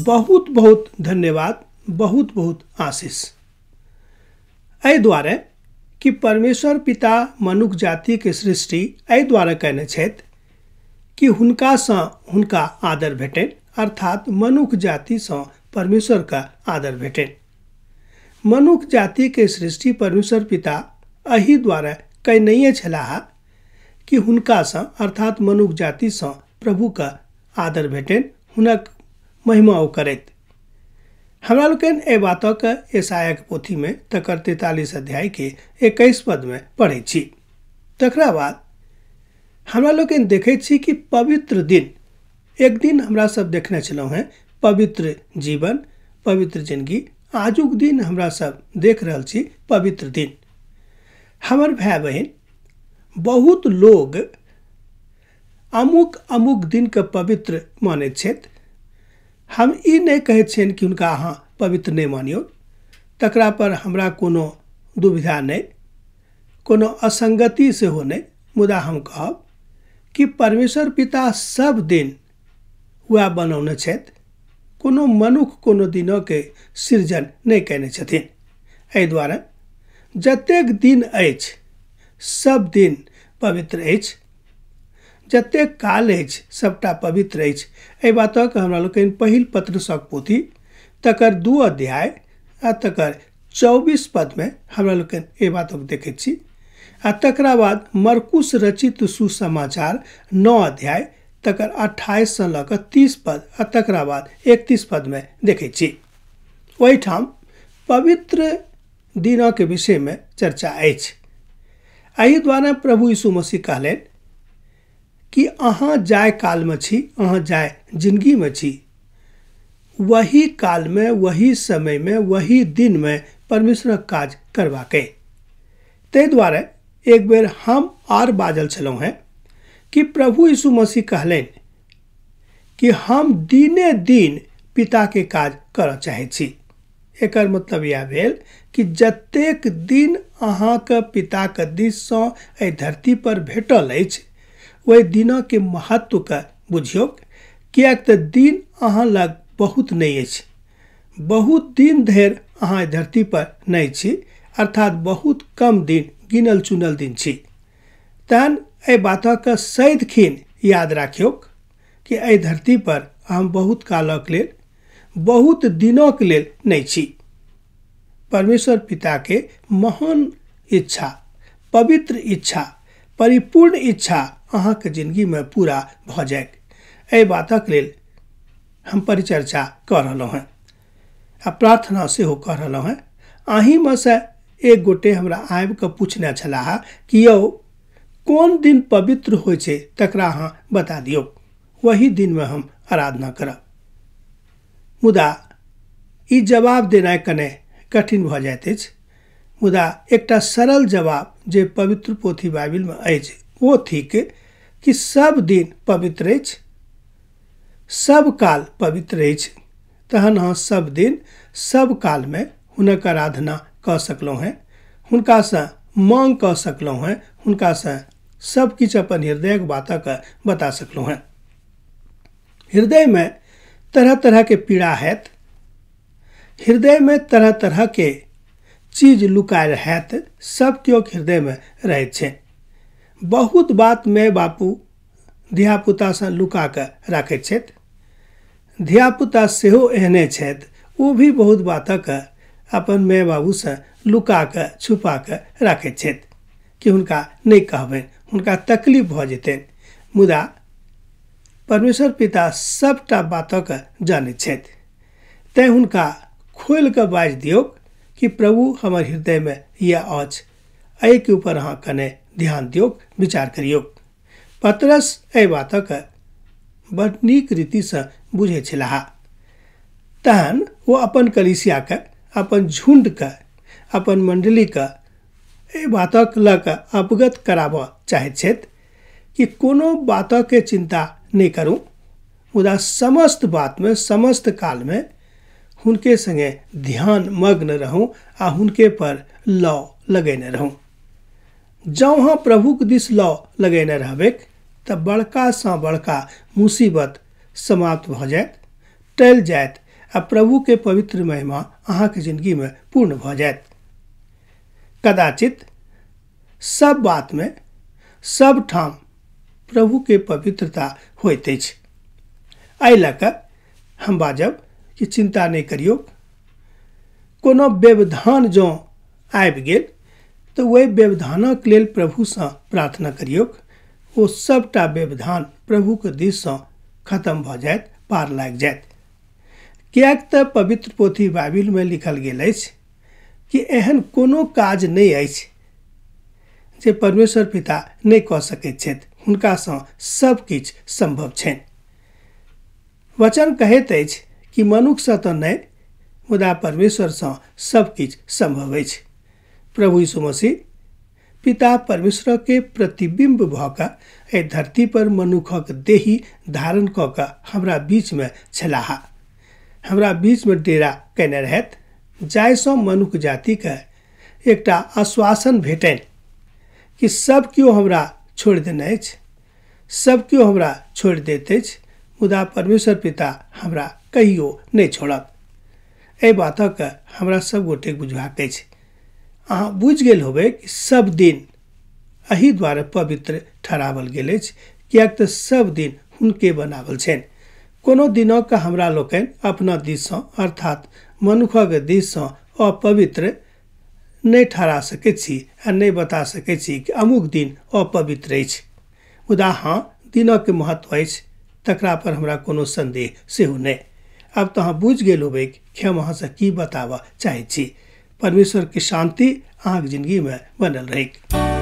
बहुत बहुत धन्यवाद, बहुत बहुत आशीष। एहि दुआरे कि परमेश्वर पिता मनुख जातिके सृष्टि एहि दुआरे कयने छथि कि हुनकासँ हुनका आदर भेटनि, अर्थात मनुख जातिसँ परमेश्वरके आदर भेटनि। मनुख जातिके सृष्टि परमेश्वर पिता एहि दुआरे कयनैए छलाह कि हुनकासँ अर्थात मनुख जातिसँ प्रभुके आदर भेटनि, हुनक महिमा ओ करैत। हमरा लोकनि एहि बातक यशायाह पोथीमे तकर 43 अध्याय के 21 पदमे पढ़ै छी। तकरा बाद हमरा लोकनि देखै छी कि पवित्र दिन, एक दिन हमरा सब देखने छलहुँ हेँ पवित्र जीवन, पवित्र जिंदगी। आजुक दिन हमरा सब देख रहल छी पवित्र दिन। हमर भाय बहिन, बहुत लोग अमुक अमुक दिनके पवित्र मानैत छथि। हम ई नहि कहै छियनि कि हुनका अहाँ पवित्र नहि मानियौ, तकरा पर हमरा कोनो दुविधा नहि, कोनो असंगति सेहो नहि। मुदा हम कहब कि परमेश्वर पिता सब दिन वएह बनौने छथि, कोनो मनुख कोनो दिनोके सृजन नहि कयने छथिन। एहि दुआरे जतेक दिन अछि सब दिन पवित्र अछि, जतेक काल अछि सबटा पवित्र अछि। एहि बातक हमरा लोकनि पहिल पत्रसक पोथी तकर 2 अध्याय आ तकर 24 पदमे हमरा लोकनि एहि बातक देखैत छी। आ तकरा बाद मरकुस रचित सुसमाचार 9 अध्याय तकर 28 सँ लऽ कऽ 30 पद आ तकरा बाद 31 पदमे देखैत छी। ओहिठाम पवित्र दिनक विषयमे चर्चा अछि। एहि द्वारा प्रभु यीशु मसीह कहलनि कि अहाँ जाय कालमे छी, अहाँ जाय जिंदगीमे छी, वही कालमे, वही समयमे, वही दिनमे परमेश्वरक काज करबाक। ताहि दुआरे एक बेर हम आर बाजल छलहुँ हेँ कि प्रभु यीशु मसीह कहलनि कि हम दिने दिन पिताके काज करऽ चाहै छी। एकर मतलब इएह भेल कि जतेक दिन अहाँके पिताके दिससँ एहि धरती पर भेटल अछि ओहि दिनके महत्वके बुझियौ, किएक तऽ दिन अहाँ लग बहुत नहि अछि, बहुत दिन धरि अहाँ एहि धरती पर नहि छी, अर्थात बहुत कम दिन, गिनल चुनल दिन छी। तहन एहि बातक सदिखन याद राखियौ कि एहि धरती पर हम बहुत कालक लेल, बहुत दिनक लेल नहि छी। परमेश्वर पिताके महान इच्छा, पवित्र इच्छा, परिपूर्ण इच्छा अहाँके जिंदगीमे पूरा भऽ जाय, एहि बातक लेल हम परिचर्चा कऽ रहलहुँ हेँ आ प्रार्थना सेहो कऽ रहलहुँ हेँ। अहीँमे सँ एक गोटे हमरा आबि कऽ पूछने छलाह कि यौ कोन दिन पवित्र होइ छै तकरा अहाँ बता दियौ, वही दिनमे हम आराधना करब। मुदा ई जवाब देनाइ कने कठिन भऽ जाइत अछि। मुदा एकटा सरल जवाब जे पवित्र पोथी बाइबिलमे अछि ओ थिक कि सब दिन पवित्र अछि, सब काल पवित्र अछि। तहन अहाँ सब दिन सब कालमे हुनक आराधना कऽ सकलहुँ हेँ, हुनकासँ मांग कऽ सकलहुँ हेँ, हुनकासँ सब किछु अपन हृदयक बातक बता सकलहुँ हेँ। हृदयमे तरह तरहके पीड़ा हैत, हृदयमे तरह तरहके चीज लुकायल हैत, सब केओ हृदयमे रहैत छै। बहुत बात माय बापू धियापुतासँ लुका कऽ राखैत छथि, धियापुता सेहो एहने छथि, ओ भी बहुत बातक अपन माय बाबूसँ लुका कऽ छुपा कऽ राखैत छथि कि हुनका नहि कहबनि, हुनका तकलीफ भऽ जेतनि। मुदा परमेश्वर पिता सबटा बातक जानैत छथि, तैँ हुनका खोलि कऽ बाजि दियौ कि प्रभु हमर हृदयमे इएह अछि, एहिके ऊपर अहाँ कने ध्यान दियौ, विचार करियौ। पतरस एहि बातक बड नीक रीतिसँ बुझै छलाह। तहन ओ अपन कलीसियाके, अपन झुण्डके, अपन मण्डलीके एहि बातक लऽ कऽ अवगत कराबऽ चाहैत छथि कि कोनो बातके चिन्ता नहि करू, मुदा समस्त बातमे, समस्त कालमे हुनके संगे ध्यान मग्न रहूँ आ हुनके पर लौ लगेने रहूँ। जँ अहाँ प्रभुके दिस लौ लगेने रहबै तऽ बड़कासँ बड़का मुसीबत समाप्त भऽ जायत, टलि जायत। आ प्रभुके पवित्र महिमा अहाँके जिंदगीमे पूर्ण भऽ जायत। कदाचित सब बातमे सब ठाम प्रभुके पवित्रता होइत अछि। एहि लऽ कऽ हम बाजब कि चिंता नहि करियौ। कोनो व्यवधान जँ आबि गेल तऽ ओहि व्यवधानक लेल प्रभुसँ प्रार्थना करियौ, ओ सबटा व्यवधान प्रभुके दिससँ खत्म भऽ जायत, पार लागि जायत। किएक तऽ पवित्र पोथी बाइबिलमे लिखल गेल अछि कि एहन कोनो काज नहि अछि जे परमेश्वर पिता नहि कऽ सकैत छथि, हुनकासँ सब किछु सम्भव छनि। वचन कहैत अछि कि मनुखसँ तऽ नहि, मुदा परमेश्वरसँ सब किछु सम्भव अछि। प्रभु यीशु मसीह पिता परमेश्वरके प्रतिबिम्ब भऽ कऽ एहि धरती पर मनुखक देही धारण कऽ कऽ हमरा बीचमे छलाह, हमरा बीचमे डेरा कयने रहथि, जाहिसँ मनुख जातिके एकटा आश्वासन भेटनि कि सब केओ हमरा छोड़ि देने अछि, सब केओ हमरा छोड़ि दैत अछि, मुदा परमेश्वर पिता हमरा कहियो नहि छोड़त। एहि बातक हमरा सब गोटेके बुझबाक अछि। अहाँ बुझि गेल होबै कि सब दिन एहि दुआरे पवित्र ठहरावल गेल अछि, किएक तऽ सब दिन हुनके बनावल छनि। कोनो दिनक हमरा लोकनि अपना दिससँ अर्थात मनुखक दिससँ अपवित्र नहि ठहरा सकैत छी आ नहि बता सकैत छी कि अमुक दिन अपवित्र अछि, मुदा हाँ दिनक महत्व अछि, तकरा पर हमरा कोनो संदेह सेहो नहि। आब तऽ अहाँ बुझि गेल होबै कि हम अहाँसँ की बताबऽ चाहै छी। परमेश्वरके शान्ति अहाँके जिंदगीमे बनल रहै।